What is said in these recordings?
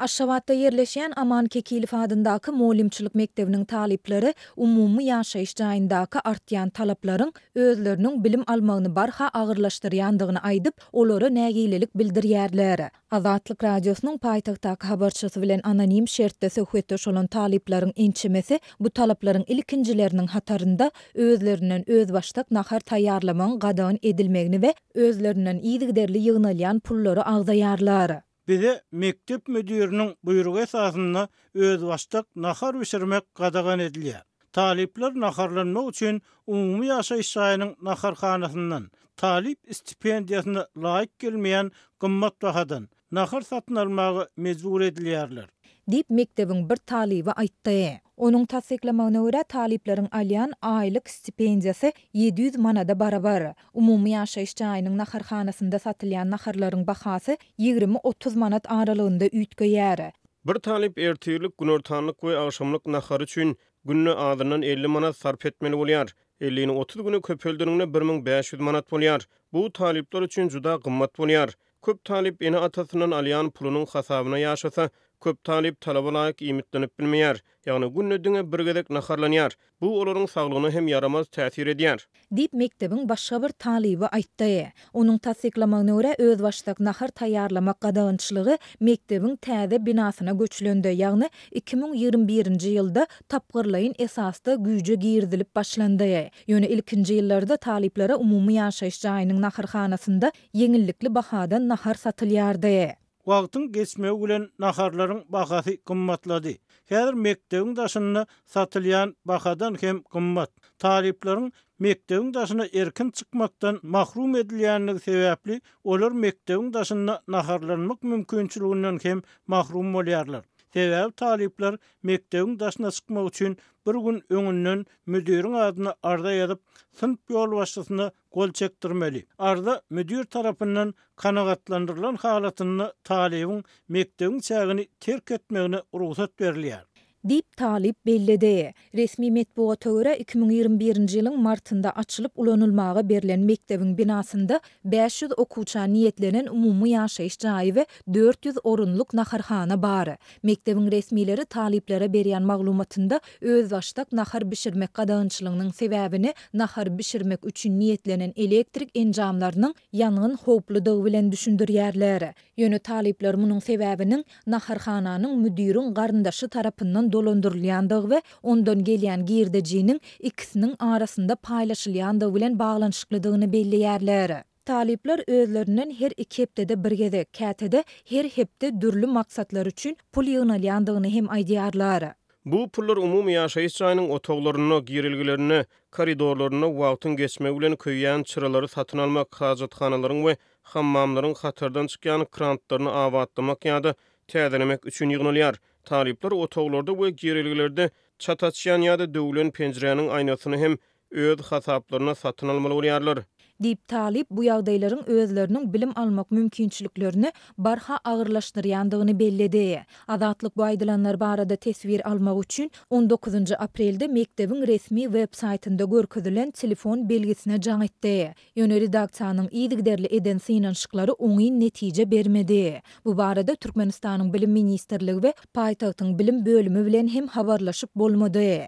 Aşgabatda ýerleşýän Aman Kekilow adyndaky mugallymçylyk mekdebiniň talyplary umumy ýaşaýyş jaýyndaky artýan talaplaryň özleriniň bilim almagyny barha agyrlaşdyrýandygyny aýdyp, olara nägilelik bildirýärler. Azatlyk Radiosynyň paýtagtdaky habarçysy bilen anonim şertde söhbetdeş bolan talyplaryň ençemesi bu talaplaryň ilkinjileriniň hatarynda özlerinden özbaşdak nahar taýýarlamagyň gadagan edilmegini we özlerinden yzygiderli ýygnalýan pullary agzaýarlar. Bize mekdep müdiriniň buýrugy esasynda özbaşdak nahar bişirmek gadagan edilýär. Talyplar naharlanmak üçin umumy ýaşaýyş jaýynyň naharhanasyndan, talyp stipendiýasyna laýyk gelmeýän gymmat bahadan, nahar satyn almaga mejbur edilýärler. Diýip, mekdebiň bir talyby aýtdy. Onuň tassyklamagyna görä, talyplaryň alýan aýlyk stipendiýasy 700 manada barabar. Umumy ýaşaýyş jaýynyň naharhanasynda satylýan naharlaryň bahasy 20-30 manat aralygynda üýtgeýär. Bir talyp ertirlik, günortanlyk we agşamlyk nahary üçin günde azyndan 50 manat sarp etmeli bolýar. Ellini 30 güne köpeldeniňde 1500 manat bolýar. Bu talyplar üçin juda gymmat bolýar. Köp talyp ene-atasyndan alýan pulunyň hasabyna ýaşasa, köp talyp talaba laýyk iýmitlenip bilmeýär. Ýagny günde diňe bir gezek naharlanýar. Bu olaryň saglygyna hem ýaramaz täsir edýär. Diýip, mekdebiň başga bir talyby aýtdy. Onuň tassyklamagyna görä, özbaşdak nahar taýýarlamak gadagançylygy mekdebiň täze binasyna göçülende, ýagny 2021-nji ýylda tapgyrlaýyn esasda güýje girizilip başlandy. Ýöne ilkinji ýyllarda talyplara umumy ýaşaýyş jaýynyň naharhanasynda ýeňillikli bahadan nahar satylýardy. Wagtyň geçmegi bilen naharlaryň bahasy gymmatlady. Häzir mekdebiň daşynda satylýan bahadan hem gymmat. Talyplaryň mekdebiň daşyna erkin çykmakdan mahrum edilýändigi sebäpli, olar mekdebiň daşynda naharlanmak mümkinçiliginden hem mahrum bolýarlar. Sebäbi talyplar mekdebiň daşyna çykmak üçin bir gün öňünden müdiriň adyna arza ýazyp, synp ýolbaşçysyna gol çekdirmeli. Arza müdir tarapyndan kanagatlandyrylan halatynda talybyň mekdebiň çägini terk etmegine rugsat berilýär. Diýip, talyp belledi. Resmi metbugata görä, 2021-nji ýylyň martynda açylyp ulanylmaga berlen mekdebiň binasynda 500 okuwça niýetlenen umumy ýaşaýyş jaýy we 400 orunlyk naharhana bar. Mekdebiň resmileri talyplara berýän maglumatynda özbaşdak nahar bişirmek gadagançylygynyň sebäbini nahar bişirmek üçin niýetlenen elektrik enjamlarynyň ýangyn howpludygy bilen düşündirýärler. Ýöne talyplar munuň sebäbiniň naharhananyň müdiriň garyndaşy tarapyndan dolandyrylýandygy we ondan gelýän girdejiniň ikisiniň arasynda paýlaşylýandygy bilen baglanyşyklydygyny belleýärler. Talyplar özlerinden her iki hepdede bir gezek, käte-de her hepde dürli maksatlar üçin pul ýygnalýandygyny hem aýdýarlar. Bu pullar umumy ýaşaýyş jaýynyň otaglarynda, girelgelerinde, koridorlarynda wagtyň geçmegi bilen köýýän çyralary satyn almak, hajathanalaryň we hammamlaryň hatardan çykýan krantlaryny abatlamak ýa-da täzelemek üçin ýygnalýar. Talyplar otaglarda we girelgelerde çat açýan ýa-da döwlen penjiräniň aýnasyny hem öz hasaplaryna satyn almaly bolýarlar. Diýip, talyp bu ýagdaýlaryň özleriniň bilim almak mümkinçiliklerini barha agyrlaşdyrýandygyny belledi. Azatlyk bu aýdylanlar barada teswir almak üçin on dokuzynjy aprelde mekdebiň resmi web saýtynda görkezilen telefon belgisine jaň etdi. Ýöne redaksiýanyň yzygiderli eden synanyşyklary oňyn netije bermedi. Bu barada Türkmenistanyň Bilim ministrligi we paýtagtyň bilim bölümi bilen hem habarlaşyp bolmady.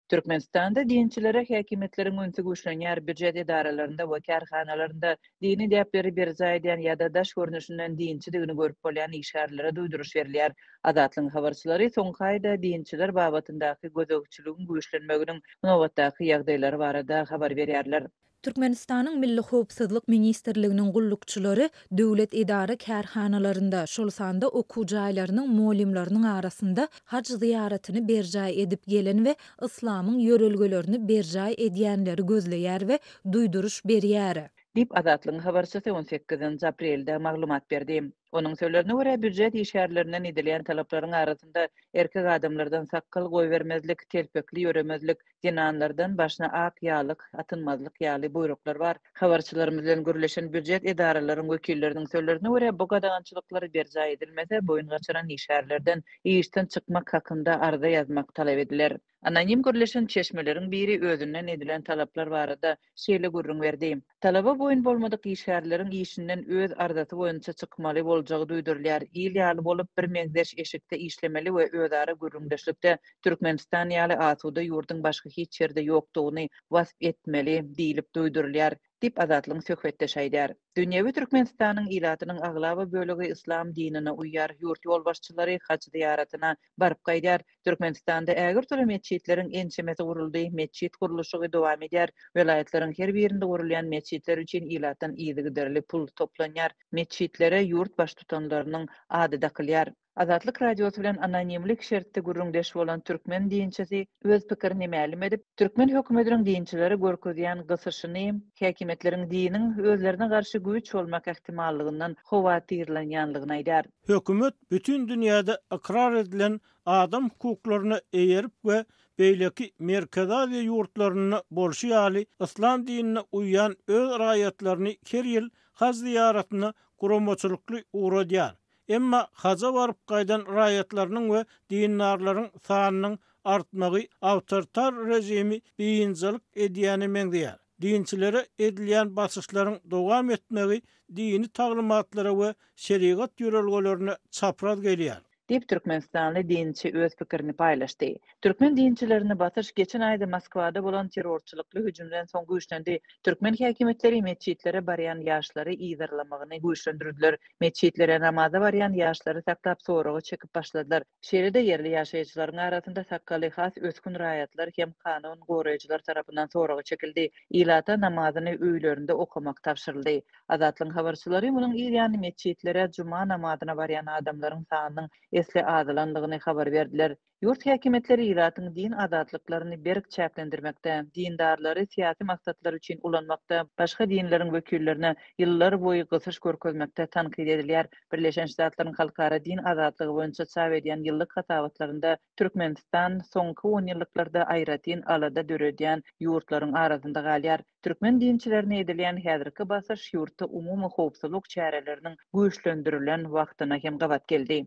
Türkmenistanda dinçilere häkimiýetleriň ünsi güýçlenýär, býujet edaralarynda we kärhanalarynda dini däpleri berjaý edýän ýa-da daş görnüşinden dinçidigini görüp bolýan işgärlere duýduryş berilýär. Azatlygyň habarçylary soňky aýda dinçiler babatyndaky gözegçiligiň güýçlenmeginiň nobatdaky ýagdaýlary barada habar berýärler. Türkmenistanyň Milli howpsuzlyk ministrliginiň gullukçylary döwlet edara-kärhanalarynda, şol sanda okuw jaýlarynyň mugallymlarynyň arasynda haj zyýaratyny berjaý edip gelen we yslamyň ýörelgelerini berjaý edýänleri gözleýär we duýduryş berýär. Diýip, Azatlygyň habarçysy on sekizinji aprelde maglumat berdi. Onuň sözlerine görä, býujet işgärlerinden edilýän talaplaryň arasynda erkek adamlardan sakgal goýbermezlik, telpekli ýöremezlik, zenanlardan başyna ak ýalyk atynmazlyk ýaly buýruklar bar. Habarçylarymyz bilen gürleşen býujet edaralaryň wekilleriniň sözlerine görä, bu gadagançylyklar berjaý edilmese, boýun gaçyran işgärlerden işden çykmak hakynda arza ýazmak talap ediler. Anonim gürleşen çeşmeleriň biri özünden edilen talaplar barada şeýle gürrüň berdi, Talaba boýun bolmadyk işgärleriň işinden öz arzasy boýunça çykmaly boljagy duýdurylýar. Il ýaly bolup, birmeňzeş eşikde işlemeli we özara gürrüňdeşlikde Türkmenistan ýaly asuda ýurduň başga hiç ýerde ýokdugyny wasp etmeli diýlip duýdurylýar, diýip, Azatlygyň söhbetdeşi aýdýar. Dünýewi Türkmenistanyň ilatynyň aglaba bölegi yslam dinine uýýar, ýurt ýolbaşçylary haj zyýaratyna baryp gaýdýar. Türkmenistanda ägirt uly metjitleriň ençemesi guruldy, metjit gurluşygy dowam edýär. Welaýatlaryň her birinde gurulýan metjitler üçin ilatdan yzygiderli pul toplanýar. Metjitlere ýurt baştutanlarynyň ady dakylýar. Azatlyk Radiosy bilen anonimlik şertde gürrüňdeş bolan türkmen dinçisi öz pikirini mälim edip, türkmen hökümetiniň dinçilere görkezýän gysyşyny, häkimiýetleriň diniň özlerine garşy güýç bolmak ähtimallygyndan howatyrlanýanlygyny aýdýar. Hökümet bütin dünýäde ykrar edilen adam hukuklaryna eýerip we beýleki Merkezi Aziýa ýurtlarynda bolşy ýaly yslam dinine uýýan öz raýatlaryny her ýyl haj zyýaratyna guramaçylykly ugradýar. Emma haja baryp gaýdan raýatlarynyň we dindarlaryň sanynyň artmagy awtoritar režimi biynjalyk edýäne meňzeýär. Dinçilere edilýän basyşlaryň dowam etmegi dini taglymatlara we şerigat ýörelgelerine çapraz gelýär. Diýip, türkmenistanly dinçi öz pikirini paýlaşdy. Türkmen dinçilerine basyş geçen aýda Moskwada bolan terrorçylykly hüjümden soň güýçlendi. Türkmen häkimiýetleri metjitlere barýan ýaşlary yzarlamagyny güýçlendirdiler. Metjitlere namaza barýan ýaşlary saklap soraga çekip başladylar. Şeýle-de ýerli ýaşaýjylaryň arasynda sakgaly has ösgün raýatlar hem kanun goraýjylar tarapyndan soraga çekildi. Ilata namazyny öýlerinde okamak tabşyryldy. Azatlygyň habarçylary munuň yz ýany metjitlere juma namazyna barýan adamlaryň sanynyň esli azalandygyny habar berdiler. Ýurt häkimiýetleri ilatyň din azatlyklaryny berk çäklendirmekde, dindarlary syýasy maksatlar üçin ulanmakda, başga dinleriň wekillerine ýyllar boýy gysyş görkezmekde tankyt edilýär. Birleşen Ştatlaryň Halkara din azatlygy boýunça çap edýän ýyllyk hasabatlarynda Türkmenistan soňky onýyllyklarda aýratyn alada döredýän ýurtlaryň arasynda galýar. Türkmen dinçilerine edilýän häzirki basyş ýurtda umumy howpsuzlyk çäreleriniň güýçlendirilen wagtyna hem gabat geldi.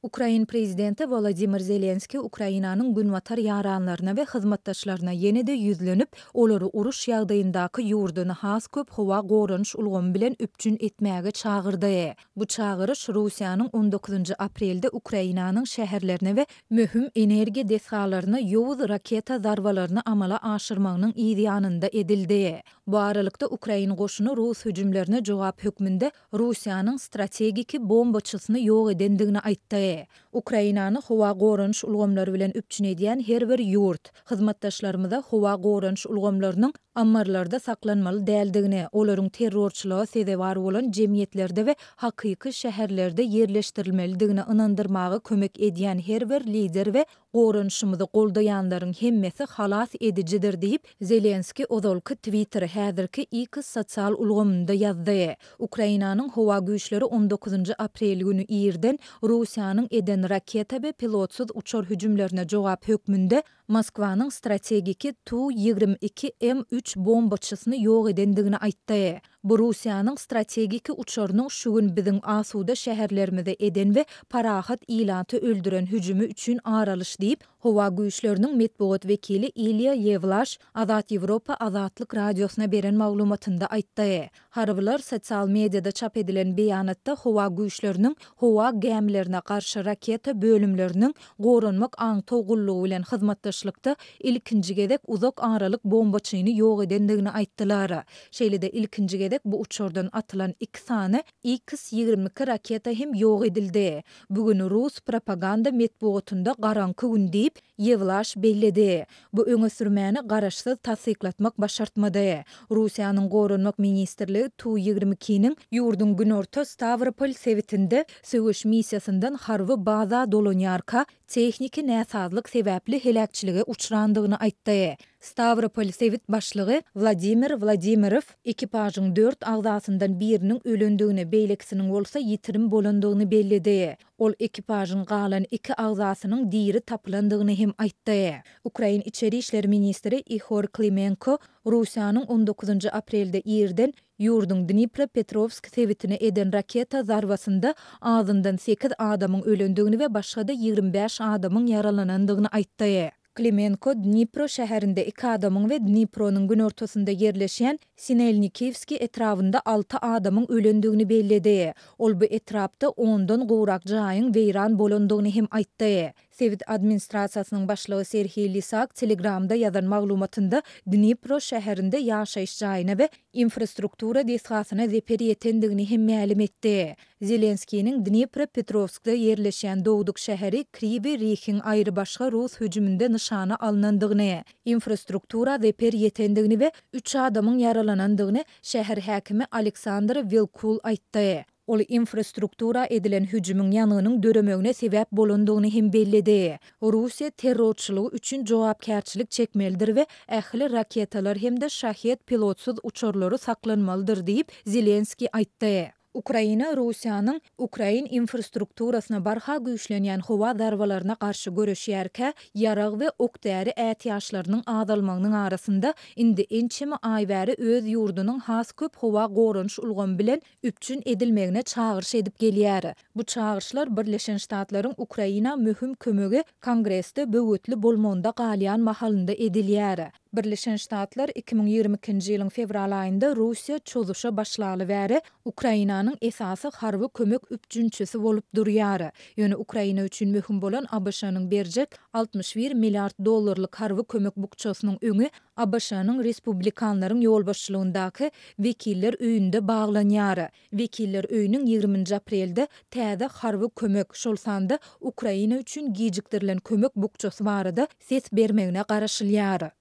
Ukrain prezidenti Wolodymyr Zelenskiý Ukrainanyň günbatar ýaranlaryna we hyzmatdaşlaryna ýene-de ýüzlenip, olary uruş ýagdaýyndaky ýurduny has köp howa goranyş ulgamy bilen üpjün etmäge çagyrdy. Bu çagyryş Russiýanyň on dokuzynjy aprelde Ukrainanyň şäherlerine we möhüm energiýa desgalaryna ýowuz raketa zarbalaryny amala aşyrmagynyň yz ýanynda edildi. Bu aralykda, ukrain goşuny rus hüjümlerine jogap hökmünde Russiýanyň strategiki bombaçysyny ýok edendigini aýtdy. Ukrainany howa goranyş ulgamlary bilen üpjün edýän her bir ýurt, hyzmatdaşlarymyza howa goranyş ulgamlarynyň ammarlarda saklanmaly däldigini, olaryň terrorçylyga sezewar bolan jemgyýetlerde we hakyky şäherlerde ýerleşdirilmelidigini ynandyrmaga kömek edýän her bir lider we Goranyşymyzy goldaýanlaryň hemmesi halas edijidir diýip, Zelenskiý ozalky Twitter, häzirki X sosial ulgamynda ýazdy. Ukrainanyň howa güýçleri on dokuzynjy aprel güni irden Russiýanyň eden raketa we pilotsyz uçar hüjümlerine jogap hökmünde Moskwanyň strategiki Tu 22 M üç bombaçysyny ýok edendigini aýtdy. Bu Russiýanyň strategiki uçarynyň şu gün biziň asuda şäherlerimize eden we parahat ilaty öldüren hüjümi üçin ar alyş diýip, Howa güýçleriniň metbugat wekili Ilýa Ýewlaş Azat Ýewropa Azatlyk Radiosyna beren maglumatynda aýtdy. Harbylar sosial mediada çap edilen beýanatda howa güýçleriniň howa gämilerine garşy raketa bölümleriniň Goranmak aňtaw gullugy bilen hyzmatdaşlykda ilkinji gezek uzak aralyk bombaçyny ýok edendigini aýtdylar. Şeýle-de ilkinji gezek bu uçardan atylan iki sany X 22 raketa hem ýok edildi. Bu gün rus propaganda metbugatynda garaňky gün diýip, Ýewlaş belledi. Bu öňe sürmäni garaşsyz tassyklatmak başartmady. Russiýanyň Goranmak ministrligi Tu 22-niň ýurduň günorta Stawropol sebitinde söweş missiýasyndan harby baza dolanýarka, tehniki näsazlyk sebäpli heläkçilige uçrandygyny aýtdy. Stawropol sebit başlygy Wladimir Wladimirow ekipažyň dört agzasyndan biriniň ölendigini, beýlekisiniň bolsa ýitirim bolandygyny belledi. Ol ekipažyň galan iki agzasynyň diri tapylandygyny hem aýtdy. Ukrain içeri işler ministri Ihor Klimenko Russiýanyň on dokuzynjy aprelde irden. ýurduň Dnipropetrowsk sebitine eden raketa zarbasynda azyndan sekiz adamyň ölendigini we başga-da 25 adamyň ýaralanandygyny aýtdy. Klimenko Dnipro şäherinde iki adamyň we Dnipronyň günortasynda ýerleşýän Sinelnikiwskiý etrabynda alty adamyň ölendigini belledi. Ol bu etrapda ondan gowrak jaýyň weýran bolandygyny hem aýtdy. Sebit administrasiýasynyň başlygy Serhiý Lisak Telegramda ýazan maglumatynda Dnipro şäherinde ýaşaýyş jaýyna we infrastruktura desgasyna zeper ýetendigini hem mälim etdi. Zelenskiniň Dnipropetrowskde ýerleşýän dogduk şäheri Kriwi Rihiň aýrybaşga rus hüjüminde nyşana alnandygyny, infrastruktura zeper ýetendigini we üç adamyň ýaralanandygyny şäher häkimi Aleksandr Wilkul aýtdy. Ol infrastruktura edilen hüjümiň ýangynyň döremegine sebäp bolandygyny hem belledi. Russiýa terrorçylygy üçin jogapkärçilik çekmelidir we ähli raketalar hem-de Şahed pilotsyz uçarlary saklanmalydyr diýip, Zelenskiý aýtdy. Ukraina Russiýanyň ukrain infrastrukturasyna barha güýçlenýän howa zarbalaryna garşy göreşýärkä, ýarag we ok-däri ätiýaçlarynyň azalmagynyň arasynda indi ençeme aý bäri öz ýurdunyň has köp howa goranyş ulgamy bilen üpjün edilmegine çagyryş edip gelýär. Bu çagyryşlar Birleşen Ştatlaryň Ukraina möhüm kömegi Kongresde böwetli bolmagynda galýan mahalynda edilýär. Birleşen Ştatlar 2022-nji ýylyň fewral aýynda Russiýa çozuşa başlaly bäri Ukrainanyň esasy harby kömek üpjünçisi bolup durýar. Ýöne Ukraina üçin möhüm bolan ABŞ-nyň berjek 61 milliard dollarlyk harby kömek bukjasynyň öňi ABŞ-nyň Respublikanlaryň ýolbaşçylygyndaky Wekiller öýünde baglanýar. Wekiller öýüniň ýigriminji aprelde täze harby kömek, şol sanda Ukraina üçin gijikdirilen kömek bukjasy barada ses bermegine garaşylýar.